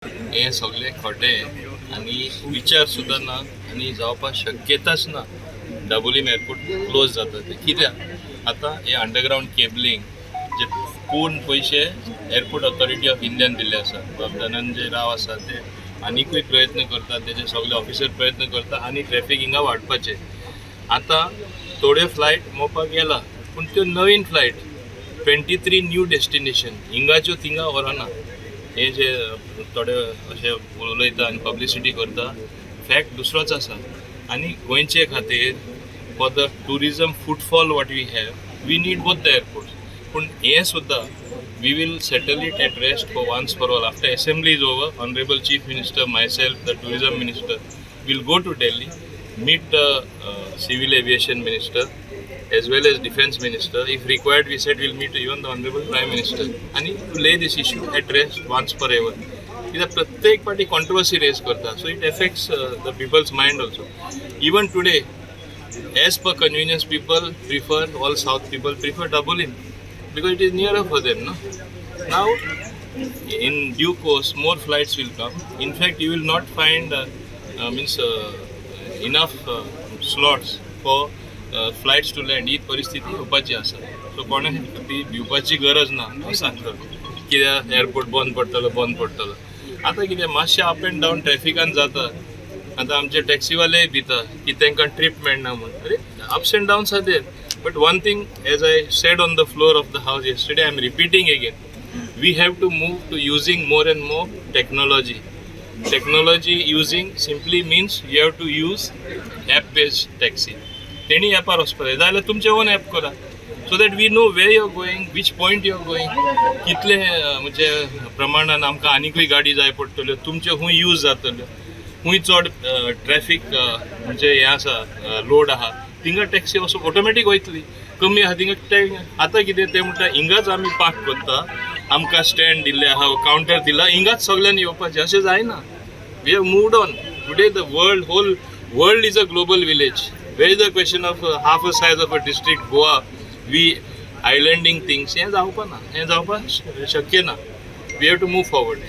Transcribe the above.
हे सगळे खोटे आनी विचार सुद्दां ना आनी जावपाक शक्यताच ना. डाबोलीम एअरपोर्ट क्लोज जाता ते कित्याक? आतां हे अंडरग्रावंड केबलिंग जे पूर्ण पयशे एअरपोर्ट ऑथॉरिटी ऑफ इंडियान दिल्ले आसा. बाब धनंजय राव आसा, ते आनिकूय प्रयत्न करतात, तेजे सगळे ऑफिसर प्रयत्न करता आनी ट्रॅफीक हिंगा वाडपाचे. आतां थोड्यो फ्लायट मोपा गेला, पूण त्यो नवीन फ्लायट, 23 न्यू डेस्टिनेशन हिंगाच्यो थिंगा व्हरना. हे जे थोडे अशे उलयता आनी पब्लिसिटी करता, फॅक्ट दुसरोच आसा. आनी गोंयचे खातीर, for the tourism footfall what we have, we need both the airport. पूण हें सुद्दां we will settle it at rest for once for all. After assembly is over, honourable Chief Minister, myself, the tourism minister will go to Delhi, meet the civil aviation minister as well as defense minister. If required, we said we'll meet even the honorable prime minister. And to lay this issue at rest once forever. कित्याक प्रत्येक पाटी controversy rays करता, so it affects the people's mind also. Even today, as per convenience, people prefer, all south people prefer Dabolim because it is nearer for them, no? Now, in due course, more flights will come. In fact, you will not find means enough slots for flights to land. ही परिस्थिती येवपाची आसा. So कोणें ती भिवपाची गरज ना. हांव सांगता, कित्याक एअरपोर्ट बंद पडटलो, बंद पडटलो. आतां कितें मातशें अप एंड डावन ट्रॅफिकान जाता. आतां आमचे टॅक्सीवालेय भिता की तांकां ट्रीप मेळना म्हूण. अरे, ups and downs are there, but one thing, as I said on the floor of the house yesterday, I am repeating again, we have to move to using more and more technology. Technology using simply means you have to use app based taxi. तेणी ॲपार वचपाक जाय, जाल्यार तुमचें own app करा, so that we know where you are going, which point you are going, कितले म्हणजे प्रमाणान आमकां आनिकूय गाडी जाय पडटल्यो, तुमच्यो खूंय यूज जातल्यो, खूंय चड ट्रॅफीक म्हणजे हें आसा, लोड आहा, थिंगा टॅक्सी वचून ऑटोमॅटीक वयतली. कमी आहा थिंगा आतां कितें ते म्हणटा, हिंगाच आमी पार्क करता, आमकां स्टँड दिल्ले आहा, कावंटर दिला, हिंगाच सगल्यांनी येवपाचें. अशें जायना. We have moved on. Today the world, whole world is a global village. Where is the question of half a size of a district, Goa, we islanding things? हें जावपा ना, हें जावपाक शक्य ना. We have to move forward.